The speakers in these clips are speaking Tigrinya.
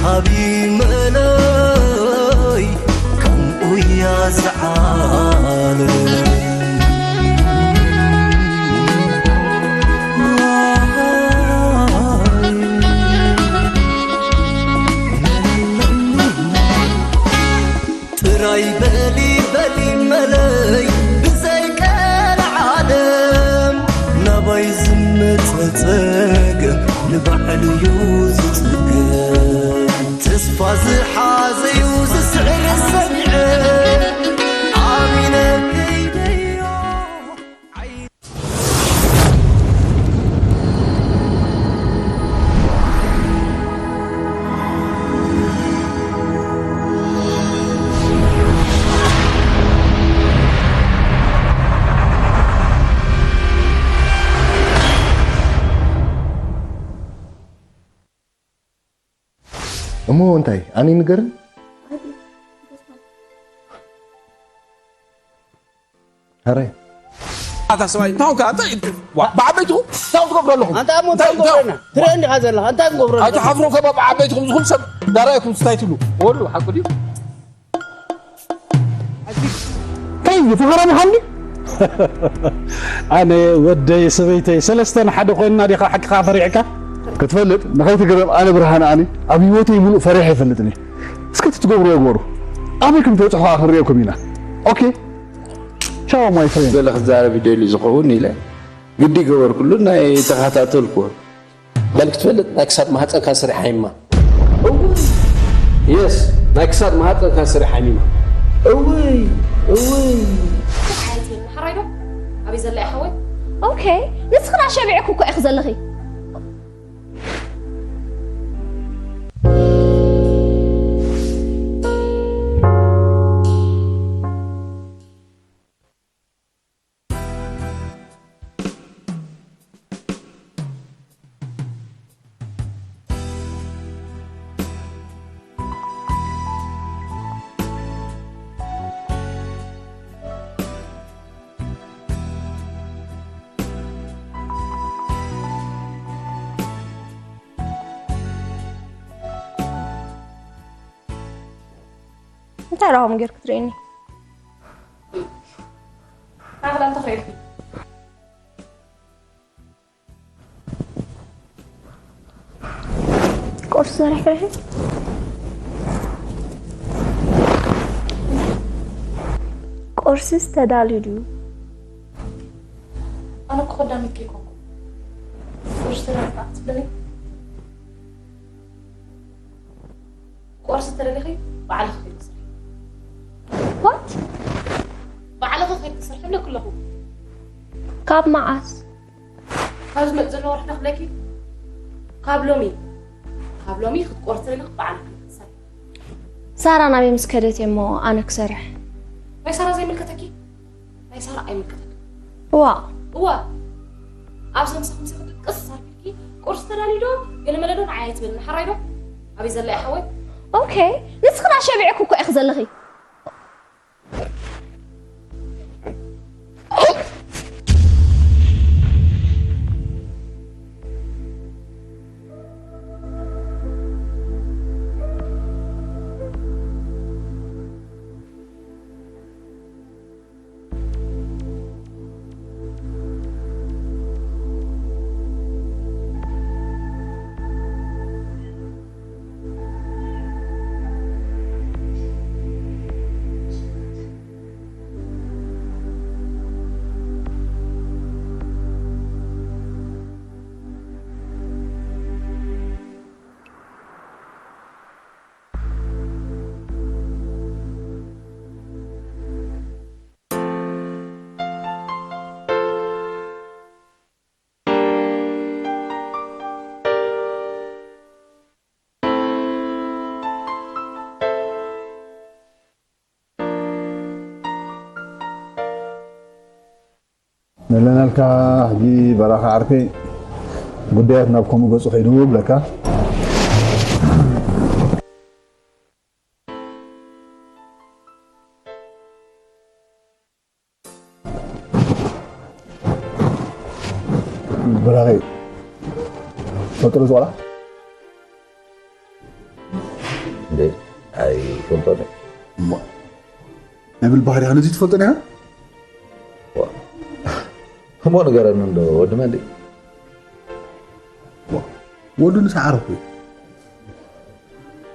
ኣብ ይመለይ ከምኡ እያ ዝዓለም። ጥራይ በሊ በሊ መለይ ብዘይ ቀልዓለም ናባይ ዝመጸ ጸገም ንባዕሉ እዩ ዝጽገም። ተስፋ ዝሓዘዩ ዝስዕር ሰሚዐ ኣሚነ ከይደዮ። እሞ እንታይ ኣኒ ንገርን? ኣረ ኣታ ሰብኣይ እንታይ ኾንካ? እንታይ ዋ፣ ብዓበይትኹም እንታይ ትገብሩ ኣለኹም? ኣንታ እሞ እንታይ እንታይ ትገብረና? ትርኢ እንዲኻ ዘለኻ እንታይ ትገብረና? ኣይትሓፍሩን ከ ብዓበይትኹም ዝኹም ሰብ ዳራይኩም ስታይ ትብሉ? ወሉ ሓቁ ድዩ? እንታይ እዩ? ፈኸራ ምዃን ድዩ? ኣነ ወደይ ሰበይተይ ሰለስተን ሓደ ኮይንና ዲኻ ሓቅኻ ፈሪሕካ? ክትፈልጥ ንኸይትግረም ኣነ ብርሃነ ኣነ ኣብ ህይወተይ ሙሉእ ፈሪሐ ይፈልጥን እየ። እስከ እቲ ትገብርዎ ግበሩ። ኣበይ ከም ትበጽሑ ከዓ ክንሪኦኩም ኢና። ኦኬ? ቻው ማይ ፍሬንድ። ገለ ክዛረብ ይደልዩ ዝኸውን ኢለ ግዲ ገበርኩሉ ናይ ተኸታተልኩዎ። በል ክትፈልጥ ናይ ክሳድ ማህፀንካ ስሪሓ ይማ። እውይ። የስ ናይ ክሳድ ማህፀንካ ስሪሓ ይማ። እውይ እውይ። ሓራይ ዶ ኣበይ ዘላ ሓወይ? ኦኬ ንስኽን ኣሸቢዕኩ እኮ ኢኽ ዘለኺ። እንታይ ዳኹም ጌርክ ትርእኒ? ኣኽላ እንተኽሪእልኪ ቁርሲ ሰሪሕኪ ዲኺ? ቁርስስ ተዳልዩ ድዩ? ኣነ እኮ ከዳሚት ከይኮንኩ ቁርሲ ተዳልዩ ትብለኒ? ቁርሲ ተደሊኺ ባዕልኺ ከይዲ ስርሒ። What? ባዕልኺ ከይዲ ስርሒ እብለኪ ኣለኹ። ካብ መዓስ? ካብ ዝመጽእ ዘሎ ወርሒ ክብለኪ። ካብ ሎሚ። ካብ ሎሚ ክትቆርሲ ተደሊኺ ባዕልኺ ክትሰርሒ። ሳራ ናበይ ምስ ከደት እየ እሞ ኣነ ክሰርሕ? ናይ ሳራ ዘይምልከተኪ? ናይ ሳራ ኣይምልከተኪ። እዋ። እዋ። ኣብ ሰምሰ ክምሰ ክትቅስ ኣቢልኪ ቁርሲ ተዳልዩ ዶ? ገለ መለ ዶ ንዓይ ኣይትበልኒ። ሓራይ ዶ? ኣበይ ዘላ እያ ሓወይ? ኦኬ። ንስኽን ኣሸቢዕኩ እኮ ኢኺ ዘለኺ። ነለናልካ ሕጂ በራኻ ዓርከይ፣ ጉዳያት ናብ ከምኡ ገጹ ከይዱ ብለካ። ብራኸይ ፈጥሩ ዝቆላ። እንዴ? ኣይፈልጦን እየ። እሞ ናይ ብል ባህሪኻ ነዚ ትፈልጦን ኢኻ? ዋ፣ እሞ ንገረኒ እንዶ፣ ወዲ መን ድዩ? ዋ፣ ወዱ ንሰዓረ እኮ እዩ።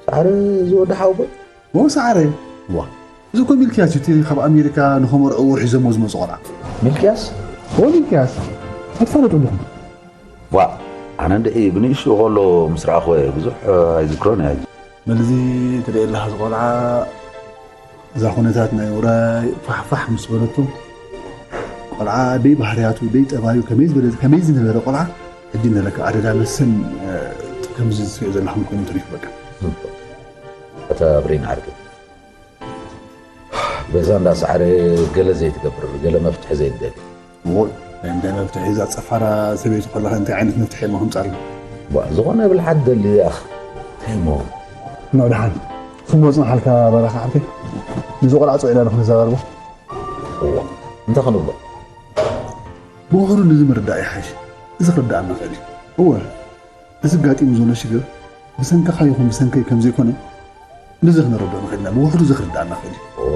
ሰዓረ እዚ ወዲ ሓውቦይ? ኦ፣ ሰዓረ። ዋ፣ እዚ እኮ ሚልክያስ እዩ፣ እቲ ካብ ኣሜሪካ ንኸመርዕዎ ሒዞሞ ዝመፁ ቆልዓ። ሚልክያስ? ኦ፣ ሚልክያስ። ኣይትፋለጡ ኣለኹም። ዋ፣ ኣነ እንድዒ ብንእሽቱ ከሎ ምስ ረኣኹዎ እየ፣ ብዙሕ ኣይዝክሮን እየ። በልዚ ትርኢ ኣለኻ፣ እዚ ቆልዓ እዛ ኩነታት ናይ ውራይ ፋሕፋሕ ምስ በለቶ፣ ቆልዓ ደይ ባህርያቱ፣ ደይ ጠባዩ፣ ከመይ ዝበለ፣ ከመይ ዝነበረ ቆልዓ ሕጂ ነለካ ኣደዳ መሰል፣ እ፣ ከምዚ ትሪኦ ዘለኹም ኮይኑ ትሪፉ በቃ። ኣታ ብሬን ዓርከይ፣ በዛ እንዳ ሰዓረ ገለ ዘይትገብር፣ ገለ መፍትሒ ዘይትደሊ? እወ፣ ናይ እንታይ መፍትሒ? እዛ ጸፋራ ሰበይቲ ከለኻ እንታይ ዓይነት መፍትሒ እሞ ከምጻልና? ዋ፣ ዝኾነ ብልሓት ደሊ ኣኽ። እንታይ እሞ? ኖ፣ ደሓን። ስሞ ጽንሓልካ በራኻ ዓርከይ። ነዚ ቆልዓ ጽውዒና ንኽንዘራርቦ። እወ፣ እንታይ ክንብሎ? ብውሕዱ ነዚ ምርዳእ ይሓይሽ። እዚ ክርዳኣና ይኽእል እዩ። እወ፣ እዚ ኣጋጢሙ ዘሎ ሽግር ብሰንክኻ ይኹን ብሰንከይ ከም ዘይኮነ ነዚ ክንረድኦ ንኽእል ኢና። ብውሕዱ እዚ ክርዳኣና ይኽእል እዩ። እወ።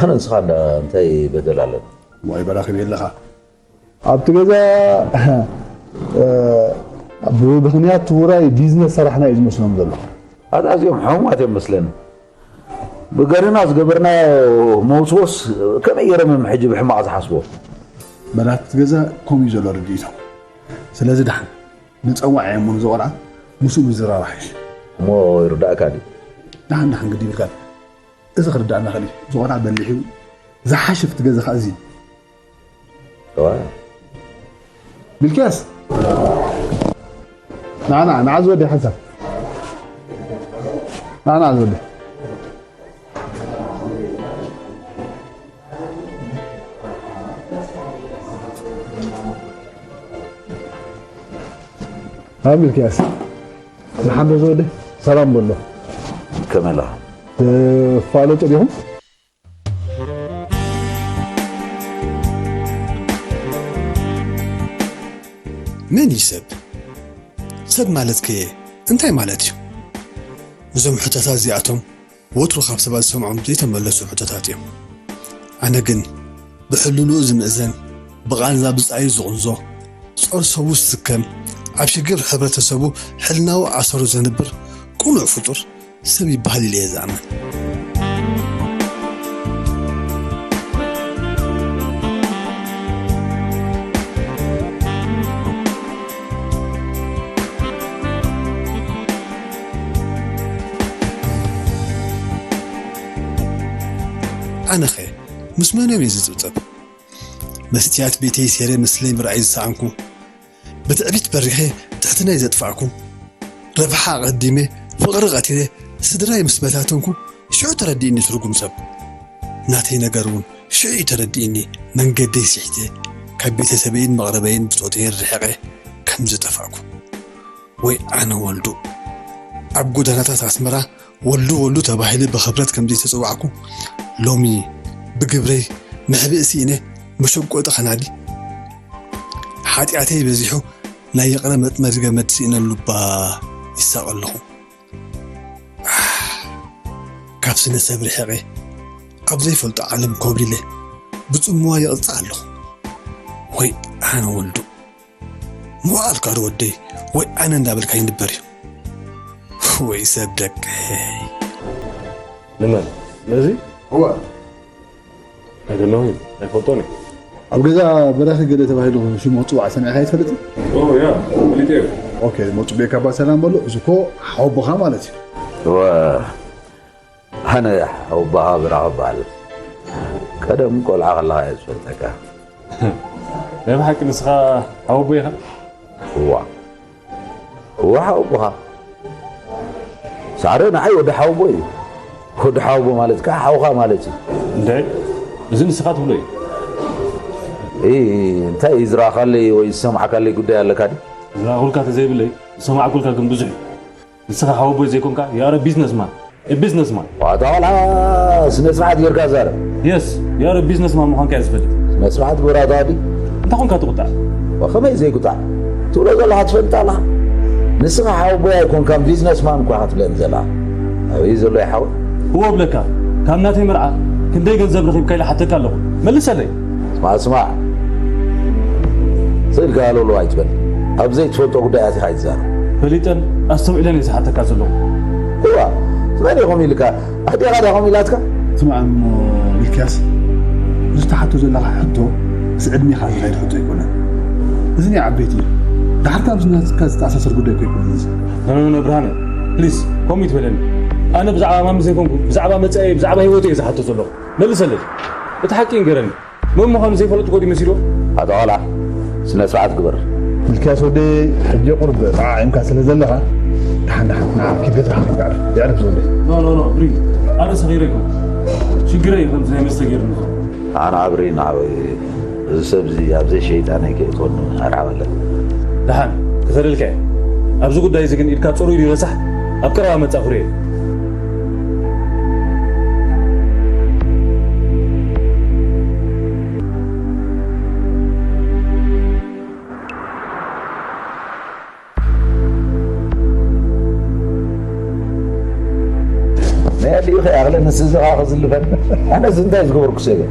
ኣነ ንስኻ እንዳ እንታይ በደል ኣለና? ዋይ በራኺ ኣለኻ። ኣብቲ ገዛ፣ እ፣ ብምኽንያት ውራይ ቢዝነስ ሰራሕና እዩ ዝመስሎም ዘሎ። ኣታ እዚኦም ሕሙማት እዮም መስለኒ። ብገርና ዝገበርናዮ መውስወስ ከመይ ገይሮም እዮም ሕጂ ብሕማቕ ዝሓስቦ? በላት ገዛ ከምኡ እዩ ዘሎ ርድኢቶም። ስለዚ ደሓን ንጸዋዕ እሞ ንዚ ቆልዓ ምስኡ ምዝራብ ይሓይሽ። እሞ ይርዳእካ ድዩ? ደሓን ደሓን ግዲ ይብልካ። እዚ ክርዳእና ክእል እዩ። እዚ ቆልዓ በሊሕ እዩ። ዝሓሽፍቲ ገዛ ኸዓ እዚ እዩ። እዋ። ሚልክያስ! ንዓ፣ ንዓ፣ ንዓ ዝወደይ ሓንሳብ። ንዓ፣ ንዓ ዝወደይ። ኣብ ሚልክያስ። ንሓንዶ ዝወደይ። ሰላም በሎ። ከመይ ኣለኻ? ትፋለጡ ዲኹም? መን እዩ ሰብ? ሰብ ማለትከ እንታይ ማለት እዩ? እዞም ሕቶታት እዚኣቶም ወትሩ ካብ ሰባት ዝሰምዖም ዘይተመለሱ ሕቶታት እዮም። ኣነ ግን ብሕልንኡ ዝምእዘን፣ ብቓንዛ ብጻዩ ዝቕንዞ፣ ጾር ሰቡ ዝስከም፣ ኣብ ሽግር ሕብረተሰቡ ሕልናዊ ኣሰሩ ዘንብር ቅኑዕ ፍጡር ሰብ ይበሃል ኢለ እየ ዝኣምን። ኣነኸ ምስ መን እየ ዝጽብጸብ? መስትያት ቤተይ ሴረ ምስለይ ምርኣይ ዝሰኣንኩ፣ ብትዕቢት በሪኸ ትሕትናይ ዘጥፋእኩ፣ ረብሓ ኣቐዲመ ፍቕሪ ቀቲለ ስድራይ ምስ በታተንኩ፣ ሽዑ ተረዲእኒ ትርጉም ሰብ። ናተይ ነገር እውን ሽዑ እዩ ተረዲእኒ፣ መንገደይ ስሒተ፣ ካብ ቤተሰበይን መቕረበይን ብጾተይን ርሒቐ ከም ዝጠፋእኩ። ወይ ኣነ ወልዱ። ኣብ ጎደናታት ኣስመራ ወልዱ ወልዱ ተባሂለ ብኽብረት ከም ዘይተጸዋዕኩ፣ ሎሚ ብግብረይ መሕብኢ ስኢነ መሸጎጢ ከናዲ። ሓጢኣተይ በዚሑ ናይ ይቕረ መጥመዲ ገመድ ስኢነሉ እባ ይሳቐ ኣለኹ። ካብ ስነ ሰብ ርሒቐ ኣብ ዘይፈልጦ ዓለም ኮብሊለ ብጽምዋ ይቕጻዕ ኣለኹ። ወይ ኣነ ወልዱ። መዋእልካ ዶ ወደይ ወይ ኣነ እንዳበልካ ይንበር እዩ። ወይ ሰብ ደቀይ። ንመን? ነዚ? እወ። I don't know him. ኣይፈልጦን እየ። ኣብ ገዛ በራኺ ገለ ተባሂሉ ሽሙ ክጽዋዕ ሰሚዕካ ኣይትፈልጥን? ኦ፣ ያ፣ ፈሊጠዮ። ኦኬ፣ ሞጽቤ ካባ ሰላም በሎ። እዚ እኮ ሓወቦኻ ማለት እዩ። እወ። ኣነ ሓወቦኻ በራኺ እበሃል። ቀደም ቆልዓ ከለኻ እየ ዝፈልጠካ። ናይ ብሓቂ ንስኻ ሓወቦይ ኢኻ? እዋ። እዋ ሓወቦኻ። ሳዕረ ንዓይ ወዲ ሓወቦ እዩ። ወዲ ሓወቦ ማለት ከኣ ሓውኻ ማለት እዩ። እንታይ? እዚ ንስኻ ትብሎ እዩ። እይ፣ እንታይ እዩ ዝረኣኻለይ ወይ ዝሰማዕካለይ ጉዳይ ኣለካ ድዩ? ዝረኣኹልካ ተዘይብለይ፣ ዝሰማዕኩልካ ግን ብዙሕ እዩ። ንስኻ ሓወቦይ ዘይኮንካ፣ you are a businessman. A businessman. ዋታ ቆልዓ ስነ ስርዓት ጌርካ ዛረብ። Yes, you are a businessman ምዃንካ እየ ዝፈልጥ። ስነ ስርዓት ግበር ኣታ ወዲ። እንታይ ኮንካ ትቁጣዕ? ወ-፣ ከመይ ዘይቁጣዕ? ትብሎ ዘለኻ ትፈልጥ ኣለኻ? ንስኻ ሓወቦይ ኣይኮንካን፣ ቢዝነስማን እኳ ክትብለኒ ዘለኻ። ኣበይ ዘሎ ይሓው? እዎ እብለካ፣ ካብ ናተይ መርዓ ክንደይ ገንዘብ ረኺብካ ኢለ ሓተካ ኣለኹ። መልሰለይ። ስማዕ፣ ስማዕ። ስእልካ ሃለውለው ኣይትበል። ኣብ ዘይትፈልጦ ጉዳይ ኣቲኻ ኣይትዛረብ። ፈሊጠን ኣስተውዒለን እየ ዝሓተካ ዘለኹ። እዋ፣ መን ኢኹም ኢልካ? ኣዴኻ ዲያ ከምኡ ኢላትካ? ስማዕ እሞ ሚልክያስ፣ እዚ ትሓቶ ዘለኻ ሕቶ ምስ ዕድሜኻ ዝኸይድ ሕቶ ኣይኮነን። እዚ ናይ ዓበይቲ እዩ። ደሓር ካብ ዝናትካ ዝተኣሳሰር ጉዳይ እኮ ኣይኮነን እዚ። ኖ፣ ኖ፣ ኖ፣ ብርሃነ፣ ፕሊዝ፣ ከምኡ ይትበለኒ። ኣነ ብዛዕባ ማሚ ዘይኮንኩ፣ ብዛዕባ መጻኢ፣ ብዛዕባ ህይወተይ እየ ዝሓቶ ዘለኹ። መልሰለይ። እቲ ሓቂ ይንገረኒ። መን ምዃኑ ዘይፈለጥኩ ድዩ መሲልዎ? ኣቶ ቃላ፣ ስነ ስርዓት ግበር። ሚልክያስ ወደይ፣ ሕጂ ቁሩብ ጣዓዒምካ ስለ ዘለኻ፣ ደሓን፣ ደሓን፣ ንዓ፣ ኪድ ገዛኻ ኪድ ኣዕርፍ፣ የዕርፍ ዝወደይ። ኖ፣ ኖ፣ ኖ፣ ብሪ፣ ኣነ ሰኺረ ኣይኮንኩ። ሽግረይ እዩ ከምዚ ናይ መስተ ገይሩኒ ዘሎ። ኣነ ኣብሪ ንዓወይ፣ እዚ ሰብ እዚ ኣብ ዘይሸይጣነይ ከይእትወኒ ኣርሓበለይ። ደሓን፣ ክኸደልካ እየ። ኣብዚ ጉዳይ እዚ ግን ኢድካ ጽሩይ ድዩ ረሳሕ? ኣብ ቀረባ መጻ ክርእዮ። ናይ ኣዲኡ ከይኣኽለ ንስዚ ኸዓ ክዝልፈን። ኣነስ እንታይ ዝገበርኩ ሰብ እየ?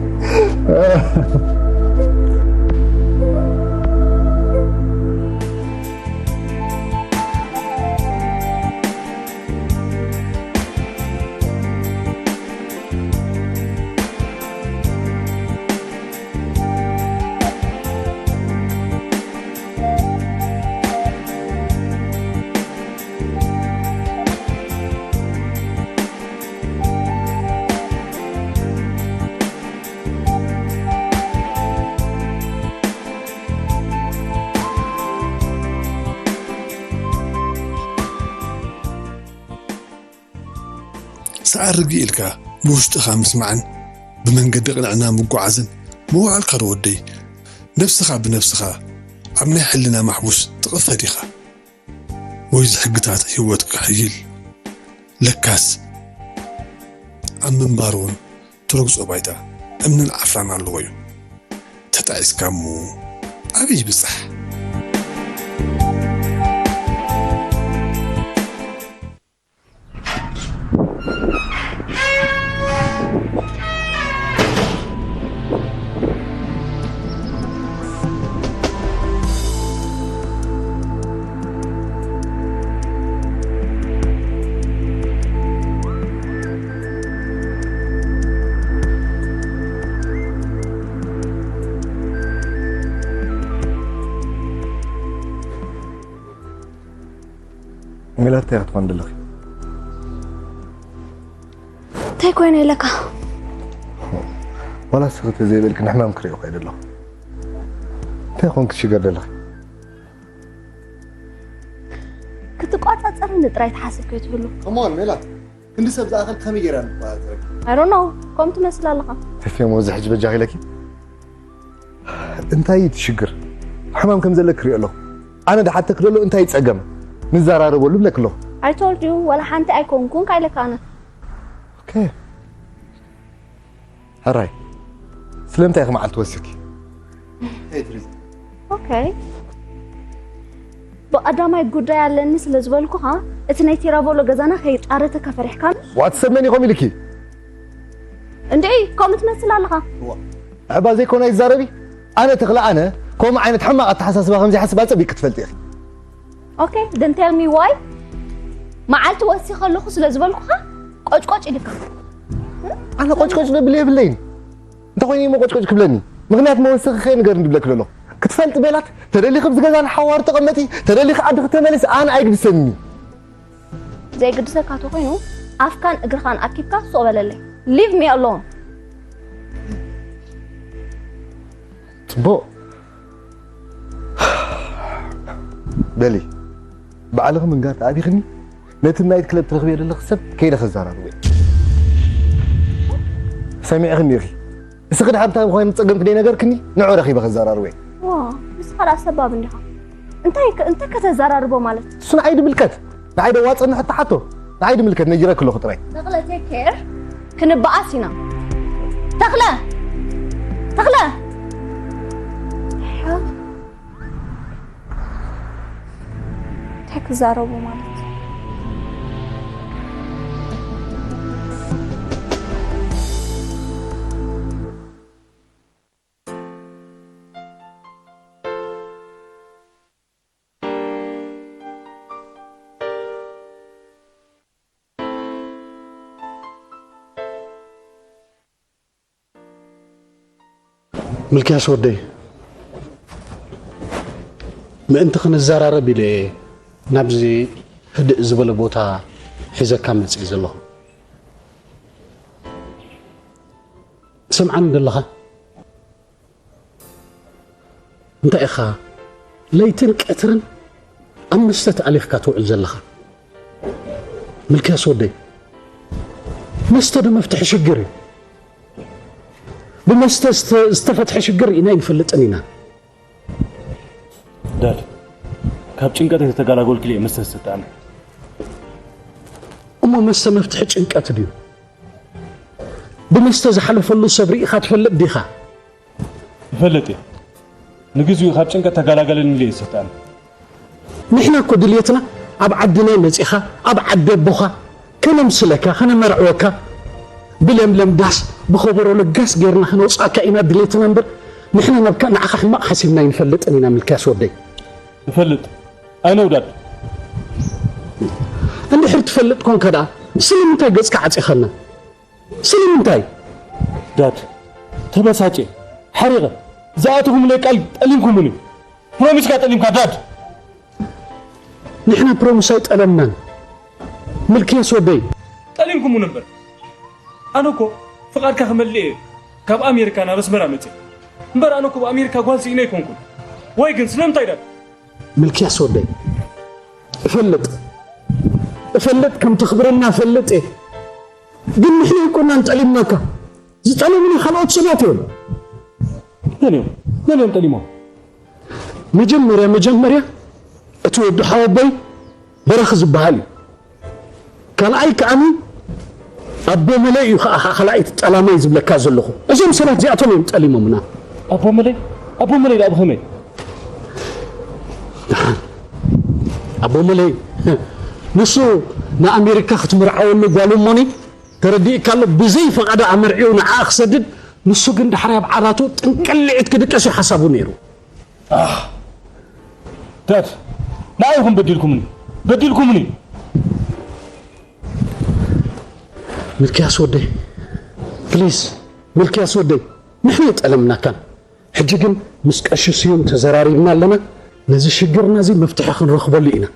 ሰዓት ርግእ ኢልካ ብውሽጥኻ ምስማዕን ብመንገዲ ቅንዕና ምጉዓዝን ምውዓልካ ዶ ወደይ፣ ነብስኻ ብነብስኻ ኣብ ናይ ሕልና ማሕቡስ ትቕፈድ ኢኻ። ወይዚ ሕግታት ህይወት ክሕይል ለካስ ኣብ ምንባር እውን ትረግጾ ባይታ እምንን ዓፍራን ኣለዎ እዩ። ተጣዒስካ እሞ ኣበይ ይብጻሕ? ሜላት እንታይ ክትኾን ደለኺ? እንታይ ኮይነ ኢለካ? ዋላ ስኽቲ ዘይበልኪ ንሕማም ክሪኦ ከይደ ኣለኹ። እንታይ ኮንክ ትሽገር ደለኺ? ክትቋጻጸርኒ ጥራይ ትሓስብ ከይትህሉ። እሞን ሜላት ክንዲ ሰብ ዝኣኸል ከመይ ጌራ ንቆጻጸረኪ? I don't know። ከም ትመስል ኣለኻ። ተፌሞ እዚ ሕጂ በጃኺ ኢለኪ? እንታይ እዩ እቲ ሽግር? ሕማም ከም ዘለኪ ሪኦ ኣለኹ። ኣነ ድሓተክ ደሎ እንታይ ጸገም? ንዘራረበሉ ብለክ ኣለኹ። I told you ዋላ ሓንቲ ኣይኮንኩን ካይለካ ኣነ። ኦኬ። ሕራይ ስለምንታይ ኢኺ መዓልቲ ወሲኺ? Hey Teresa. Okay። ብቐዳማይ ጉዳይ ኣለኒ ስለ ዝበልኩኻ እቲ ናይ ቴራቮሎ ገዛና ከይጣረተካ ፈሪሕካ ዋት ሰብ መን ኢኹም ኢልኪ? እንዴ ከምኡ ትመስል ኣለኻ። ኣዕባ ዘይኮነ ይዛረቢ። ኣነ ተኽለ ኣነ ከምኡ ዓይነት ሕማቕ ኣተሓሳስባ ከም ዘይሓስብ ኣጸቢቕ ክትፈልጢ ኢኺ። Okay, then tell me why? መዓልቲ ወሲኸ ኣለኹ ስለ ዝበልኩኻ ቆጭቆጭ ኢልካ። ኣነ ቆጭቆጭ ደብል የብለይን። እንተ ኮይኑ እሞ ቆጭቆጭ ክብለኒ ምኽንያት መወሰኺ ከይንገር እንድብለክ ደሎ ክትፈልጥ ቤላት ተደሊኺ ብዚ ገዛ ንሓዋሩ ተቐመጢ ተደሊኺ ዓዲ ክተመልስ ኣነ ኣይግድሰኒ። ዘይግድሰካ ተኮይኑ ኣፍካን እግርኻን ኣኪብካ ሱቕ በለለይ። Leave me alone። ጽቡቕ በሊ ባዕልኺ ምንጋር ተኣቢኽኒ። ነቲ ናይት ክለብ ትረኽብዮ ዘለኺ ሰብ ከይደ ከዛራርቦ እየ። ሰሚዕኽኒ ኢኺ። እስኺ ድሓር እንታይ ምዃኑ ዝጸገምኪ ደይነገርክኒ ንዑ ረኺበ ከዛራርቦ እየ። ዋ ንስኻ ደኣ ሰባብ እንዲኻ። እንታይ እንታይ ከተዛራርቦ ማለት? እሱ ንዓይ ድምልከት። ንዓይ ደዋፀኒ ሕቶ ሓቶ ንዓይ ድምልከት ነጊረክ ኣለኹ ጥራይ። ተኽለ take care ክንበኣስ ኢና። ተኽለ ተኽለ እንታይ ክዛረቡ ማለት? ምልክያስ ወደይ፣ ምእንቲ ክንዘራረብ ኢለ እየ ናብዚ ህድእ ዝበለ ቦታ ሒዘካ መፅእ ዘለኹ። ስምዓኒ ደለኻ? እንታይ ኢኻ ለይትን ቀትርን ኣብ መስተ ተኣሊኽካ ትውዕል ዘለኻ? ምልክያስ ወደይ፣ መስተ ዶ መፍትሒ ሽግር እዩ? ብመስተ ዝተ- ዝተፈትሐ ሽግር ኢና ኣይንፈልጥን ኢና። ዳድ፣ ካብ ጭንቀት የተተጋላጎልክልየ መስተ ዝሰጠኣኒ። እሞ መስተ መፍትሒ ጭንቀት ድዩ? ብመስተ ዝሓለፈሉ ሰብ ርኢኻ ትፈልጥ ዲኻ? ይፈልጥ እየ። ንግዚኡ ካብ ጭንቀት ተጋላገለኒ ኢለ ዝሰጠኣኒ። ንሕና እኮ ድልየትና ኣብ ዓድና መፂኻ ኣብ ዓዲ ኣቦኻ ከነምስለካ ከነመርዕወካ ብለምለም ዳስ ብኸበሮ ለጋስ ጌርና ከነውፅኣካ ኢና ድልየትና እምበር ንሕና ናብካ ንዓኻ ሕማቕ ሓሲብና ኣይንፈልጥን ኢና። ምልክያስ ወደይ። እፈልጥ ኣይነውዳድ። እንድሕር ትፈልጥ ኮንካ ደኣ ስለምንታይ ገፅካ ዓፂኸና? ስለምንታይ? ዳድ፣ ተበሳጨ፣ ሓሪቐ፣ ዝኣተኹምለይ ቃል ጠሊምኩምኒ። ፕሮሚስካ ጠሊምካ ዳድ። ንሕና ፕሮሚስ ኣይጠለምናን። ምልክያስ ወደይ። ጠሊምኩምኒ እምበር ኣነ እኮ ፍቓድካ ክመልእ እየ ካብ ኣሜሪካ ናብ ኣስመራ መፅእ። እምበር ኣነ እኮ ብኣሜሪካ ጓል ስኢነ ኣይኮንኩን። ወይ ግን ስለምንታይ ዳድ? ምልክያስ ወደይ፣ እፈልጥ እፈልጥ ከም ተኽብረና እፈልጥ እየ። ግን ንሕና ኣይኮናን ጠሊምናካ፣ ዝጠለሙና ካልኦት ሰባት እዮም። መን እዮም መን እዮም ጠሊሞም? መጀመርያ መጀመርያ እቲ ወዲ ሓወቦይ በረኺ ዝበሃል እዩ። ካልኣይ ከዓኒ ኣቦ መለ እዩ ከዓ ካልኣይቲ ጠላማይ ዝብለካ ዘለኹ። እዞም ሰባት እዚኣቶም እዮም ጠሊሞምና። ኣቦ መለይ ኣቦ መለይ ደኣ ብኸመይ? ኣቦ መለይ ንሱ ንኣሜሪካ ክትምርዓወሉ ጓሉ እሞኒ ተረዲእካ ኣሎ። ብዘይ ፈቓዳ ኣመርዒው ንዓኣ ክሰድድ፣ ንሱ ግን ዳሕራይ ኣብ ዓራቱ ጥንቅልዒት ክድቅስ እዩ ሓሳቡ ነይሩ። ዳድ ንዓይኹም በዲልኩምኒ በዲልኩምኒ። ምልክያስ ወደይ ፕሊስ፣ ምልክያስ ወደይ ንሕና ኣይጠለምናካን። ሕጂ ግን ምስ ቀሺ ስዩም ተዘራሪብና ኣለና። ነዚ ሽግርና እዚ መፍትሒ ክንረኽበሉ ኢና።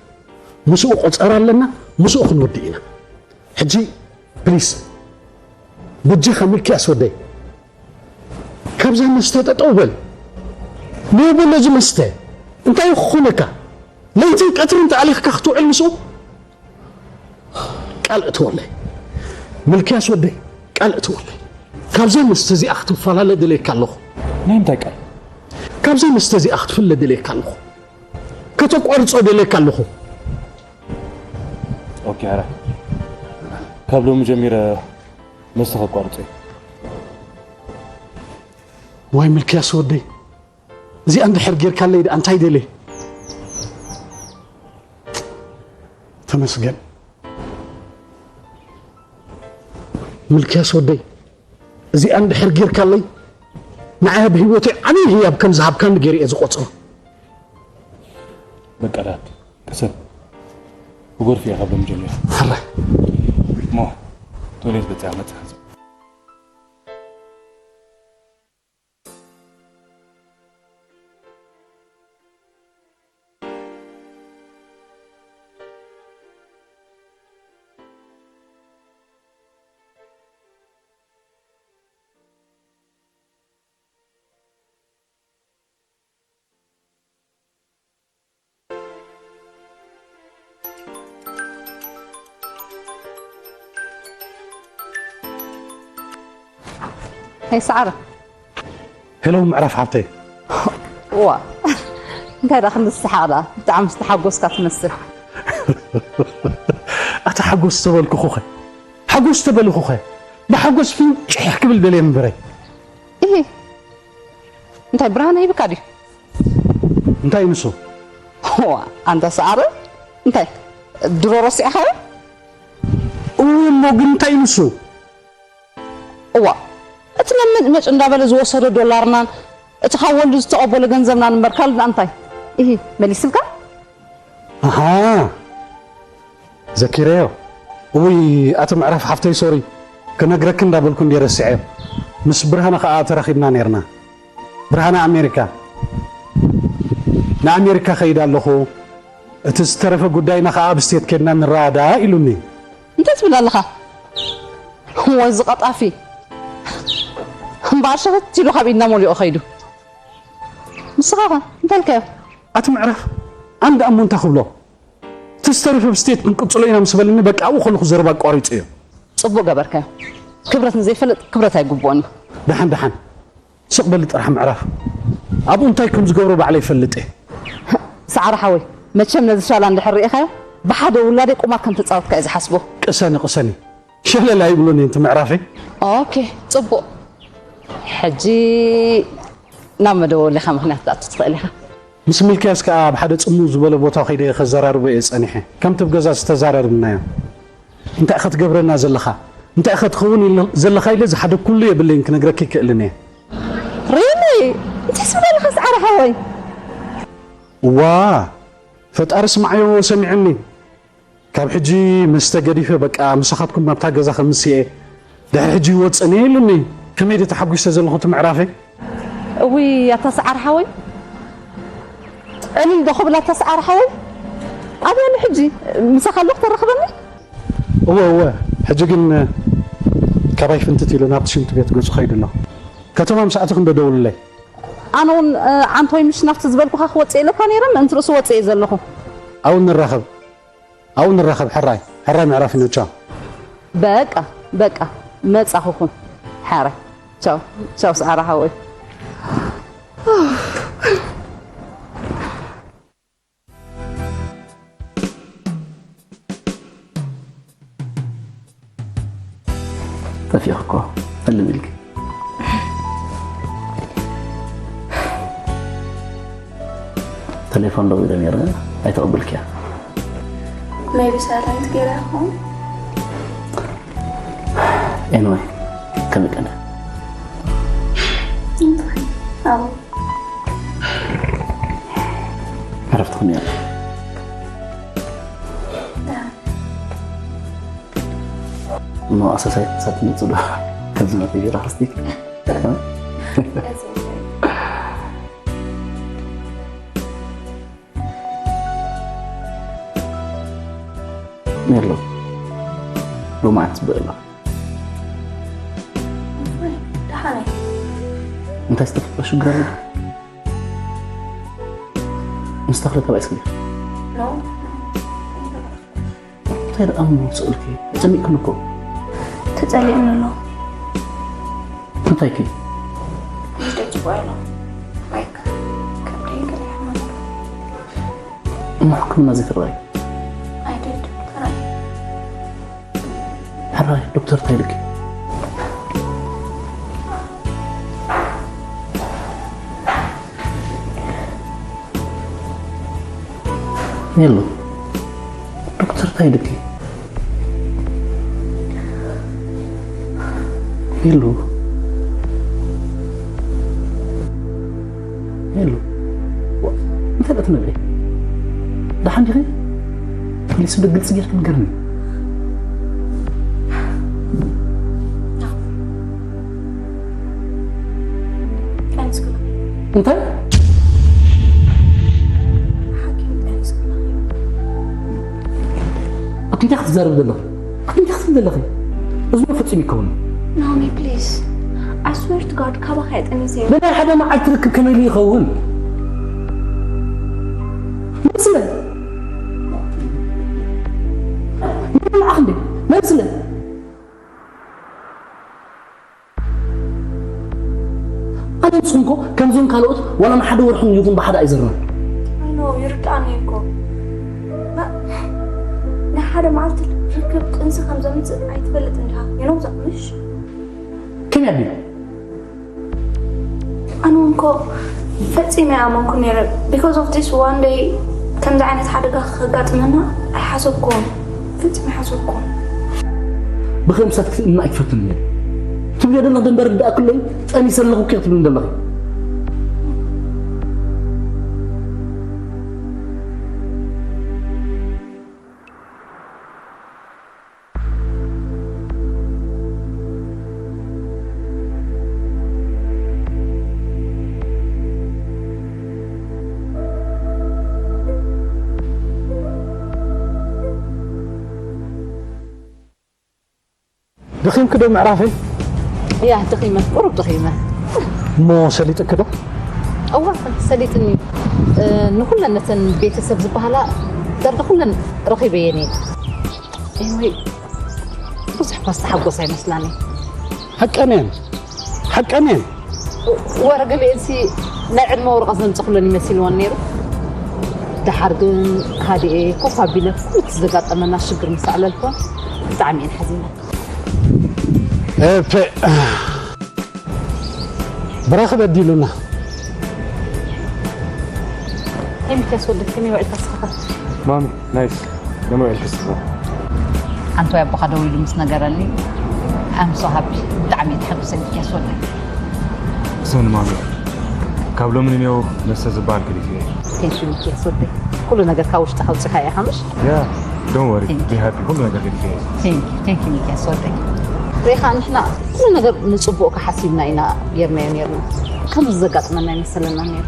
ምስኡ ቆፀራ ኣለና፣ ምስኡ ክንወዲ ኢና። ሕጂ ፕሊስ በጃኻ ምልክያስ ወደይ ካብዛ መስተ ጠጠው በል። ንውብሎ እዚ መስተ እንታይ ክኾነካ? ለይትን ቀትርን ተኣሊኽካ ክትውዕል ምስኡ? ቃል እትወለይ ምልክያስ ወደይ፣ ቃል እትወለይ ካብዛ መስተ እዚኣ ክትፈላለ ደልየካ ኣለኹ። ናይ ምንታይ ቃል? ካብዛ መስተ እዚኣ ክትፍለ ደልየካ ኣለኹ። ከተቋርጾ ደልየካ ኣለኹ። ኦኬ፣ ኣረ ካብ ሎሚ ጀሚረ መስተ ከቋርጾ እየ። ዋይ ምልክያስ ወደይ፣ እዚኣ እንድሕር ጌርካለይ ደኣ እንታይ ደልየ? ተመስገን ምልክያስ ወደይ፣ እዚኣ እንድሕር ጌርካለይ ንዓይ ኣብ ህይወተይ ዓብዪ ህያብ ከም ዝሃብካኒ ገይረ እየ ዝቖጽሮ። በቃ ዳድ ቅሰን ብጎርፊ እየ ካብ ሎም ጀሚረ። ሕራይ እሞ ቶሌት በፂኣ መፅእ። ሄይ ሰዓረ። ሄሎ ምዕራፍ ሓብተይ። ዋ እንታይ ደኣ ክንዲ ዝሰሓቕ ደኣ ብጣዕሚ ዝተሓጎስካ ትመስል። ኣታ ሓጎስ ተበልኩኹኸ ሓጎስ ተበልኹኸ ብሓጎስ ፍንጭሕ ክብል ደልየ እምበረይ። እሂ እንታይ ብርሃነ ይብካ ድዩ? እንታይ ንሱ? ዋ ኣንታ ሰዓረ እንታይ ድሮ ረሲዕኻዮ? እወ እሞ ግን እንታይ ንሱ? እዋ እቲ መመጭመጭ እንዳበለ ዝወሰዶ ዶላርናን እቲ ካብ ወልዱ ዝተቐበሎ ገንዘብናን እምበር ካልእ እንታይ? እሂ መሊስልካ? ኣሃ ዘኪረዮ። እውይ ኣቲ ምዕራፍ ሓፍተይ ሶሪ ክነግረኪ እንዳበልኩ እንድየ ረሲዐዮ። ምስ ብርሃነ ከዓ ተራኺብና ነይርና። ብርሃነ ኣሜሪካ ንኣሜሪካ ከይድ ኣለኹ፣ እቲ ዝተረፈ ጉዳይና ከዓ ኣብ ስቴት ኬድና ንረኣዳ ኢሉኒ። እንታይ ትብል ኣለኻ? ወዚ ቀጣፊ እምበኣር ሸፈት ኢሉ ካብ ኢድና መሊኡ ከይዱ። ንስኻ ኸ እንታይ ኢልካዮ? ኣቲ ምዕራፍ ኣንድ ኣሞ እንታይ ክብሎ፣ እቲ ዝተረፈ ኣብ ስቴት ክንቅፅሎ ኢና ምስ በለኒ በቃ ኣብኡ ከለኹ ዘረባ ኣቋሪፀዮ። ፅቡቅ ገበርካዮ። ክብረት ንዘይፈልጥ ክብረት ኣይግብኦን እዩ። ደሓን ደሓን ስቕ በሊ ጥራሕ ምዕራፍ ኣብኡ እንታይ ከም ዝገብሮ ባዕለይ ይፈልጥ እየ። ሰዓረ ሓወይ መቸም ነዚ ሻላ እንድሕር ርኢኻዮ ብሓደ ውላደይ ቁማር ከም ተፃወትካ እዩ ዝሓስቦ። ቅሰኒ ቅሰኒ ሸለል ኣይብሎን እየ እቲ ምዕራፈይ። ኦኬ ፅቡቕ ሕጂ ናብ መደወሊኻ ምኽንያት ክትኣቱ ትኽእል ኢኻ። ምስ ሚልክያስ ከኣ ኣብ ሓደ ጽምው ዝበለ ቦታ ከይደ ከዘራርቦ እየ ጸኒሐ። ከምቲ ኣብ ገዛ ዝተዛራረብናዮ። እንታይ ኢኻ ትገብረና ዘለኻ? እንታይ ኢኻ ትኸውን ኢለ- ዘለኻ ኢለ ዝሓደግኩሉ የብለይን ክነግረኪ ይክእልን እየ። ሪሊ እንታይ ስብለልኻ ሰዓረ ሓወይ? ዋ ፈጣሪ ስምዓዮ ሰሚዑኒ። ካብ ሕጂ መስተ ገዲፈ በቃ ምሳኻትኩም ናብታ ገዛ ከምስየ ድሕሪ ሕጂ ይወፅእን እየ ኢሉኒ። ከመይ ድየ ተሓጒሰ ዘለኹ እቲ ምዕራፈይ። እውይ ኣታ ሰዓር ሓወይ ዕልል ዶ ክብል ኣታ ሰዓር ሓወይ ኣበይ ኣሎ ሕጂ ምሳኻ ኣሎ ክተረኽበኒ። እወ እወ ሕጂ ግን ካባይ ፍንትት ኢሉ ናብቲ ሽንቲ ቤት ገፁ ከይዱ ኣሎ። ከተማ ምስ ኣተኹ እንዶ ደውልለይ። ኣነ እውን ዓንቶይ ምሽ ናብቲ ዝበልኩኻ ክወፅእ ኢለካ ነይረ ምእንቲ ርእሱ ወፅእ እየ ዘለኹ። ኣብኡ ንራኸብ ኣብኡ ንራኸብ ሕራይ ሕራይ ምዕራፍ ኢኖ ቻው። በቃ በቃ መፃኹኹም ሓራይ ቻው ቻው ሰዓራ ሓወይ። ጠፊእኺ እኮ እልም ኢልኪ። ተሌፎን ደዊለ ነይረ ኣይተቐበልክያ። maybe silent ገይረ ይኸውን። Anyway ከመይ ቀነ? እንታይ? ኣዎ ዕረፍቲ ክንያ እሞ ኣሰሳይ ክሳብ ትመፅእ ዶ ከምዚ መፂ ቢራ ክስቲ ሜሎ ሎማዓት ፅቡቅ የላ ደሓነይ እንታይ ዝተፈጥረ ሽግር ኣሎ ምስ ተኽለ ተባኢስኪ ዲኺ ኖ እንታይ ደኣ እሞ ስእልኪ ተጨኒቅክን እኮ ተጸሊእኒ ኣሎ እንታይ ኪ ይደጭቦ ኣሎ like ከብደይ ገለ ሕማም ኣሎ እሞ ሕክምና ዘይትረኣይ I did ተራይ ሕራይ ዶክተር እንታይ ኢልኪ ሜሉ ዶክተር እንታይ ኢልኪ ሜሉ ሜሉ እንታይ ደኣ ትነብዒ ደሓን ዲኺ ፕሊስ ብግልፂ ጌርኪ ንገርኒ ቀንስኩ እንታይ ሓኪም ቀንስኩ ኣቲ እንታይ ክትዛረብ ዘለኺ ኣቲ እንታይ ክትብል ዘለኺ እዚ ፈፂሙ ይከውን ናኦሚ please I swear to God ካባኻ እየ ጠኒሰ ነናይ ሓደ መዓልቲ ርክብ ከመይ ኢሉ ይኸውን መልስለ መልዓኽ እንዴ መልስለ ኣነ ንስኹም እኮ ከምዞም ካልኦት ዋላ ንሓደ ወርሒ ይኹን ብሓደ ኣይዘርናን I know ይርድኣኒ እኮ ናይ ሓደ መዓልቲ ርክብ ጥንሲ ከም ዘምፅእ ኣይትፈልጥን ዲኻ you know that ምሽ ከመይ ኣቢሉ ኣነ እውን እኮ ፈፂመ ኣይኣመንኩን ነይረ because of this one day ከምዚ ዓይነት ሓደጋ ከጋጥመና ኣይሓሰብኩዎን ፈፂመ ኣይሓሰብኩዎን ብኸም ሰብ ክትእምና ኣይትፈትን ነይሩ ትብልዮ ዘለኽ ደንበር ርዳእክለይ ጠኒሰ ኣለኹ ክትብልን ዘለኺ ደኺምኪ ዶ ምዕራፈይ? እያ ደኺመ፣ ቁሩብ ደኺመ። እሞ ሰሊጥኪ ዶ? እዋ ሰሊጥኒ። ንኩለን ነተን ቤተሰብ ዝበሃላ ዳርጋ ኩለን ረኺበየን እየ። ወይ ብዙሕ እኳ ዝተሓጎስ ኣይመስላኒ። ሓቀን እየን፣ ሓቀን እየን። ወረ ገሊኤንሲ ናይ ዕድመ ወረቐት ዘምፀኹለን ይመሲልወን ነይሩ። ደሓር ግን ሃዲኤ ኮፍ ኣቢለ ኩሉ እቲ ዘጋጠመና ሽግር ምስ ኣዕለልኩወን ብጣዕሚ እየን ሓዚነን። እፐ ብራኽ በዲሉና። ሄይ ሚኪያስ ወደይ ከመይ ውዒልካ ንስኻ? ማሚ ናይስ። ከመይ ውዒልኪ ንስኻ? ሓንቲ ወይ ኣቦኻ ደዊሉ ምስ ነገረኒ I'm so happy። ብጣዕሚ እየ ተሓጉሰ ሚኪያስ ወደይ። ሰኒ ማሚ፣ ካብ ሎሚ ንኔው መስተ ዝበሃል ገዲፈ እየ። Thank you ሚኪያስ ወደይ፣ ኩሉ ነገር ካብ ውሽጥኻ ኣውፂኻ ኢኻ ምሽ? Yeah, don't worry, Thank you. Be happy። ኩሉ ነገር ገዲፈ እየ። Thank you, thank you ሚኪያስ ወደይ። ሪኢኻ ንሕና ኩሉ ነገር ንፅቡቕካ ሓሲብና ኢና ጌርናዮ ኔርና። ከምዚ ዘጋጥመና ኣይመሰለና ኔሩ።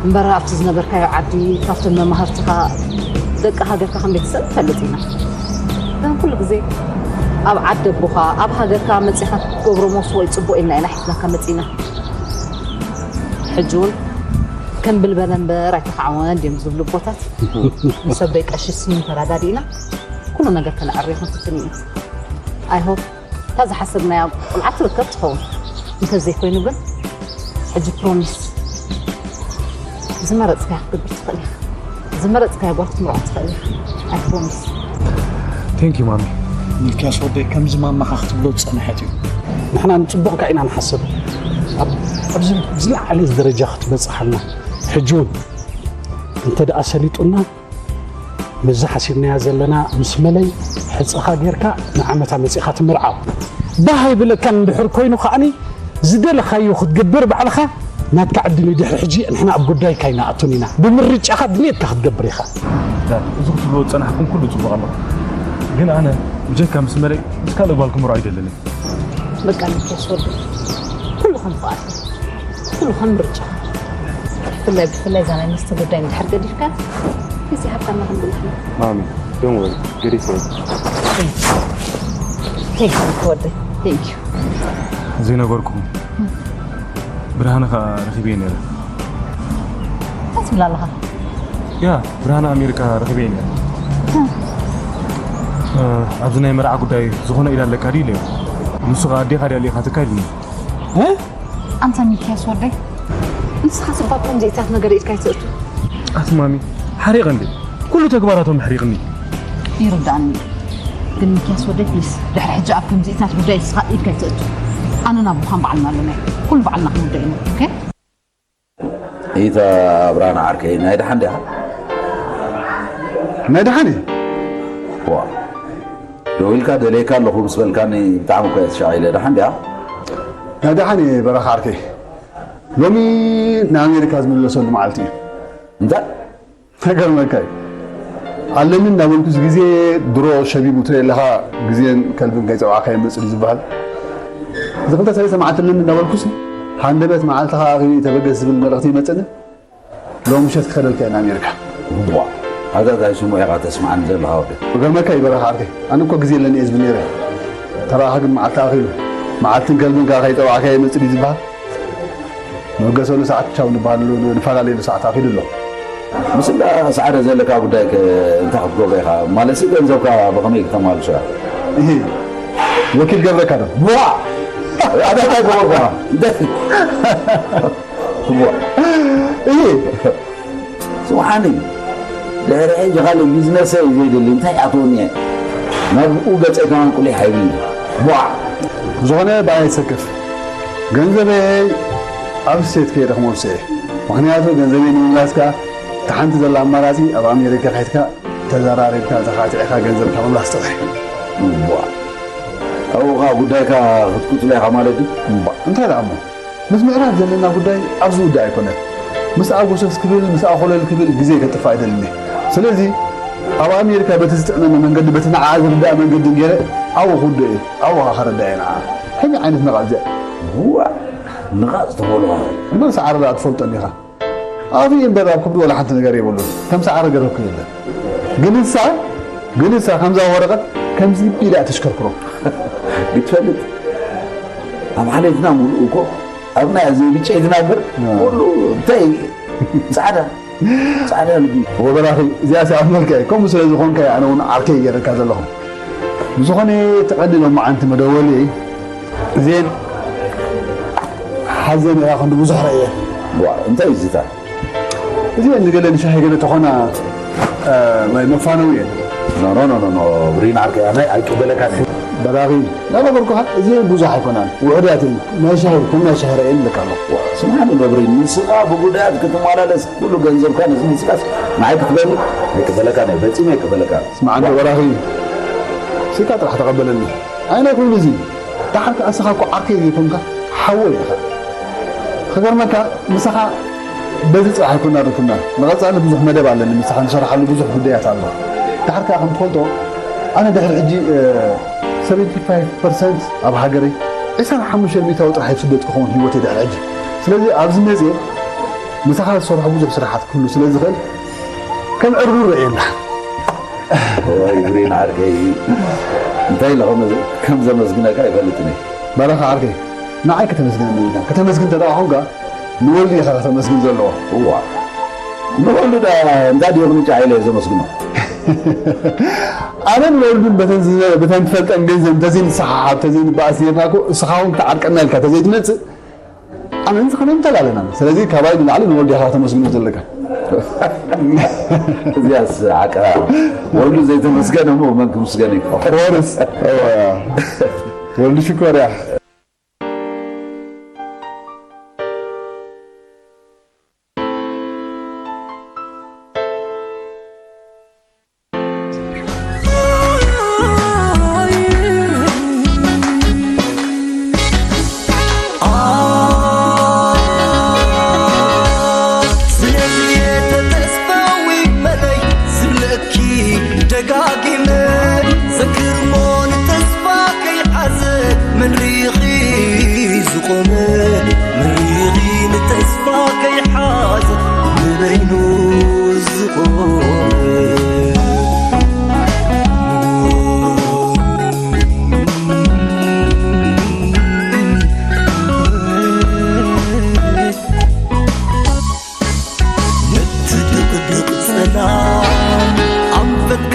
እምበር ኣብቲ ዝነበርካዮ ዓዲ ካብቶም መማህርትኻ ደቂ ሃገርካ ከም ቤተሰብ ንፈልጥ ኢና። ግን ኩሉ ግዜ ኣብ ዓዲ ኣቦኻ ኣብ ሃገርካ መፂኻ ክትገብሮ መስዎ እዩ ፅቡቕ ኢልና ኢና ሒዝናካ መፂና። ሕጂ እውን ከም ብልበለ እምበር ኣይተኻዕወን ድዮም ዝብሉ ኣቦታት፣ ንሰበይ ቀሺ ስኒ ተረዳዲእና ኩሉ ነገር ከነዕርዮ ክንፍትን ኢና። I hope እታ ዝሓሰብናያ ቆልዓ ትርከብ ትኸውን። እንተዘይኮይኑ ግን ሕጂ ፕሮሚስ ዝመረፅካያ ክትገብር ትኽእል ኢኻ። ዝመረፅካያ ጓል ክትምርዖ ትኽእል ኢኻ። I promise። Thank you ማሚ። ሚልክያስ ወደይ ከምዚ ማማኻ ክትብሎ ዝፀንሐት እዩ። ንሕና ንፅቡቕካ ኢና ንሓስብ። ኣብ- ኣብዚ ዝለዓለ ደረጃ ክትበፅሓልና ሕጂ እውን እንተ ደኣ ሰሊጡና ምስዚ ሓሲብናያ ዘለና ምስ መለይ ሕፅኻ ጌርካ ንዓመታ መፂኻ ትምርዓው። ባህ ኣይብለካን እንድሕር ኮይኑ ከዓኒ ዝደለኻዮ ክትገብር ባዕልኻ ናትካ ዕድል እዩ። ድሕሪ ሕጂ ንሕና ኣብ ጉዳይካ ኣይንኣቱን ኢና። ብምርጫኻ ድልየትካ ክትገብር ኢኻ። ዳድ፣ እዚ ክትብሎ ዝጸናሕኩም ኩሉ ጽቡቕ ኣሎ፣ ግን ኣነ ብጀካ ምስ መለይ ምስ ካልእ ጓል ክምርዖ ኣይደልን እየ። በቃ ሚልክያስ ወደይ፣ ኩሉ ከም ፍቓድካ፣ ኩሉ ከም ምርጫ። ብፍላይ ብፍላይ እዛ ናይ መስተ ጉዳይ እንድሕር ገዲፍካ፣ እዚ ሃብታም ክንብል ኢና። ማሚ፣ don't worry፣ ገዲፈ እየ። Thank you ወደይ፣ thank you። ዘይነገርኩም ብርሃነ ኸኣ ረኺበዮ ነይረ። እንታይ ትብል ኣለኻ? ያ፣ ብርሃነ ኣሜሪካ ረኺበዮ ነይረ። እ፣ ኣብዚ ናይ መርዓ ጉዳይ ዝኾነ ኢድ ኣለካ ድዩ ኢለዮ። ንሱ ኸኣ ኣዴኻ ድያ ልኢኻትካ ኢሉኒ። ኣንታ ሚልክያስ ወደይ፣ ንስኻስ እኳ ኣብ ከምዚኢታት ነገር ኢድካ ኣይተእቱ። ኣቲ ማሚ፣ ሓሪቐ እንዴ? ኩሉ ተግባራቶም ኣሕሪቕኒ። ይርዳእኒ። ግን ሚልክያስ ወደይ ፕሊስ፣ ድሕሪ ሕጂ ኣብ ከምዚኢታት ጉዳይ ንስኻ ኢድካ ኣይተእቱ። ኣነን ኣቦኻን ባዕልና ኣለና። ኩሉ ባዕልና ክንውዳእ ኢና። ኦኬ? ኢታ ብርሃነ ዓርከይ፣ ናይ ደሓን ዲኻ? ናይ ደሓን እየ። ዋ፣ ደው ኢልካ ደልየካ ኣለኹ ምስ በልካኒ ብጣዕሚ እኮ እየ ተሻቒለ። ደሓን ዲኻ? ናይ ደሓን እየ በረኻ ዓርከይ። ሎሚ ንኣሜሪካ ዝምለሰሉ መዓልቲ እዩ። እንታይ? ተገርመካ እዩ። ኣለኒ እናበልኩስ ግዜ ድሮ ሸቢቡ ትርኢ ኣለኻ፣ ግዜን ከልብን ከይፀዋዕካ ይመፅእ እዩ ዝበሃል። እዚ ክልተ ሰለስተ መዓልቲ ኣለኒ እናበልኩስ ሃንደበት መዓልትኻ ኣኺሉ ተበገስ ዝብል መልእኽቲ ይመፅእኒ። ሎም ምሸት ክኸደልካ ኢና ኣሜሪካ። ዋ፣ ኣጋጋይ ስሙዕ ኢኻ ተስምዓኒ ዘለኻ ወደይ። ክገርመካ እዩ በረኻ ዓርከይ፣ ኣነ እኮ ግዜ ኣለኒ እየ ዝብል ነይረ። ተራኻ ግን መዓልቲ ኣኺሉ፣ መዓልትን ከልብን ከኣ ከይፀዋዕካ ይመፅእ እዩ ዝበሃል። ንበገሰሉ ሰዓት ቻው ንበሃለሉ ንፈላለየሉ ሰዓት ኣኺሉ ኣሎ። ምስ እንዳ ሰዓረ ዘለካ ጉዳይ ከ እንታይ ክትገብሮ ኢኻ? ማለትሲ ገንዘብካ ብኸመይ ክተማልሶ ኢኻ? እሂ፣ ወኪል ገብረካ ዶ? ዋ! ኣታ እንታይ ገበርኩኻ? እንታይ? ዋ! እሂ፣ ስምዓኒ፣ ድሕሪ ሕጂ ካልእ ቢዝነሰይ እዩ ዘይደሊ፣ እንታይ ኣትወኒ እየ? ናብኡ ገጸይ ከማን ቁሊሕ ኣይብልን። ቧዕ! ዝኾነ ብኣይ ኣይትሰከፍ። ገንዘበይ ኣብ ስቴት ከይደ ክመልሶ እየ። ምኽንያቱ ገንዘበይ ንምምላስካ እታ ሓንቲ ዘላ ኣማራጺ ኣብ ኣሜሪካ ከይድካ ተዘራሪብካ ተኻቲዕካ ገንዘብካ ምምላስ ጥራሕ እዩ። ቧዕ! ኣብኡ ኸኣ ጉዳይካ ክትቅጽሎ ኢኻ ማለት ድዩ? እምባእ። እንታይ ደኣ እሞ? ምስ ምዕራፍ ዘለና ጉዳይ ኣብዚ ዝውዳእ ኣይኮነን። ምስኣ ጎሰስ ክብል፣ ምስኣ ኮለል ክብል ግዜ ከጥፍእ ኣይደልን እየ። ስለዚ ኣብ ኣሜሪካ በቲ ዝጥዕመኒ መንገዲ፣ በቲ ንዓኣ ዝርድኣ መንገዲ ገይረ ኣብኡ ክውድኦ እየ። ኣብኡ ኸኣ ከረድኣ እየ ንዓኣ። ከመይ ዓይነት ነቓጽ እዚኣ? እዋእ፣ ንቓጽ ትኾኑ። እሞ ሰዓረ ደኣ ትፈልጦ እንዲኻ። ኣፉ እምበር ኣብ ከብዱ ዋላ ሓንቲ ነገር የብሉን። ከም ሰዓረ ገረብኩ የለን። ግን ንሳ፣ ግን ንሳ ከምዛ ወረቐት ከምዚ ቢላ ተሽከርክሮ። ብትፈልጥ ኣብ ሓለፍና ሙሉእ እኮ ኣብና እዚ ብጨይ ዝናበር ኩሉ እንታይ ጻዕዳ ጻዕዳ ልቢ። ወበራኺ እዚኣ ሲኣብ መልከ ከምኡ ስለ ዝኾንካ ኣነ እውን ዓርከይ ገይረካ ዘለኹ። ብዝኾነ ተቐዲሎም መዓንቲ መደወሊ እዜን ሓዘን ኢኻ ክንዲ ብዙሕ ረእየ። እንታይ እዩ ዝታ እዚኤን ንገለ ንሻሂ ገለ ተኾና ማይ መፋነዊ እየን። ኖ ኖ ኖ ኖ ብሪን ዓርከይ ኣነ ኣይቅበለካን እየ። በራኺ ናበገርኩኻ እዚኤን ብዙሕ ኣይኮናን ውሑዳት እየን። ናይ ሻሂ ከም ናይ ሻሂ ረእየን ልካ ኣለኹ። ስምዓኒ ዶ ብሪን ንስኻ ብጉዳያት ክትመላለስ ኩሉ ገንዘብካ ነስኒስካስ ንዓይ ክትበሉ ኣይቅበለካን እየ። ፈጺመ ኣይቅበለካን። ስምዓኒ ዶ በራኺ ስካ ጥራሕ ተቐበለኒ። ኣይ ናይ ኮይኑ እዚ ደሓር ከኣ ንስኻ እኮ ዓርከይ ዘይኮንካ ሓወይ ኢኻ። ክገርመካ ምሳኻ በዚ ጥራሕ ኣይኮና ርክብና ንቐጻሊ ብዙሕ መደብ ኣለኒ ምሳኻ ንሰርሓሉ ብዙሕ ጉዳያት ኣሎ። ደሓር ከኣ ከም ትፈልጦ ኣነ ድሕሪ ሕጂ ሰቨንቲ ፋይቭ ፐርሰንት ኣብ ሃገረይ ዕስራን ሓሙሽተን ሚእታዊ ጥራሕ እዩ ስደት ክኸውን ህይወተይ ድሕሪ ሕጂ። ስለዚ ኣብዚ መጽየ ምሳኻ ዝሰርሖ ብዙሕ ስራሓት ክህሉ ስለ ዝኽእል ከም ዕርሩ ረእየና። ወይ ብሬን ዓርከይ እንታይ ኢለ ከም ዘመስግነካ ይፈልጥን እየ። በረኻ ዓርከይ ንዓይ ከተመስግነኒ ኢልካ ከተመስግን ተደኣ ኾንካ ንወልዱ ኢኻ ከተመስግን ዘለዎ። እዋ ንወልዱ ዳ እንታይ ድዮ ክንጫ ኢለ እየ ዘመስግኖ። ኣነ ንወልዱን በተን ዝነ- በተን ትፈልጠን ገንዘብ እንተዘይንሰሓሓብ ተዘይንበኣስ ነርና እኮ እስኻ እውን ተዓርቀና ኢልካ ተዘይትመጽእ ኣነ ንስኻ ተፈላለና። ስለዚ ካባይ ንላዕሊ ንወልዱ ኢኻ ከተመስግኖ ዘለካ። እዚኣስ ዓቃ ወልዱ ዘይተመስገነ እሞ መን ክምስገን እዩ? ኦፍኮርስ ወልዱ ሽኮር እያ። ደጋጊመ ዘክርሞ ንተስፋ ከይሓዘ መን ሪኺ ዝቆመ መን ሪኺ ንተስፋ ከይሓዘ ንበይኑ ዝቆመ ነቲ ድቕድቕ ጸላም ኣንፈትካ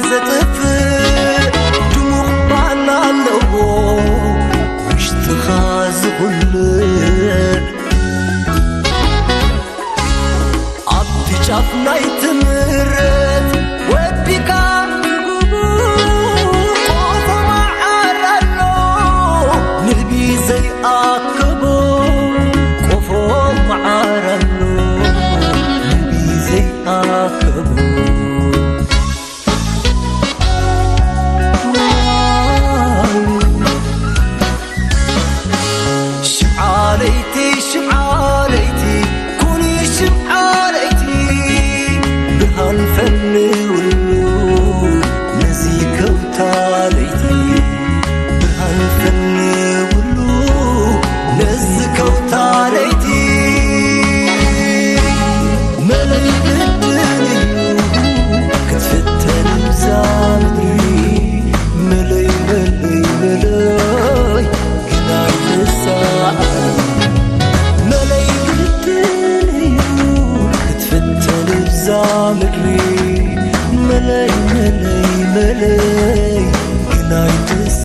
ዘጥፍእ ድሙቕ ብርሃን ኣለዎ ውሽጥኻ ዝኹልዕ ኣብቲ ጫፍ ናይቲ ምድሪ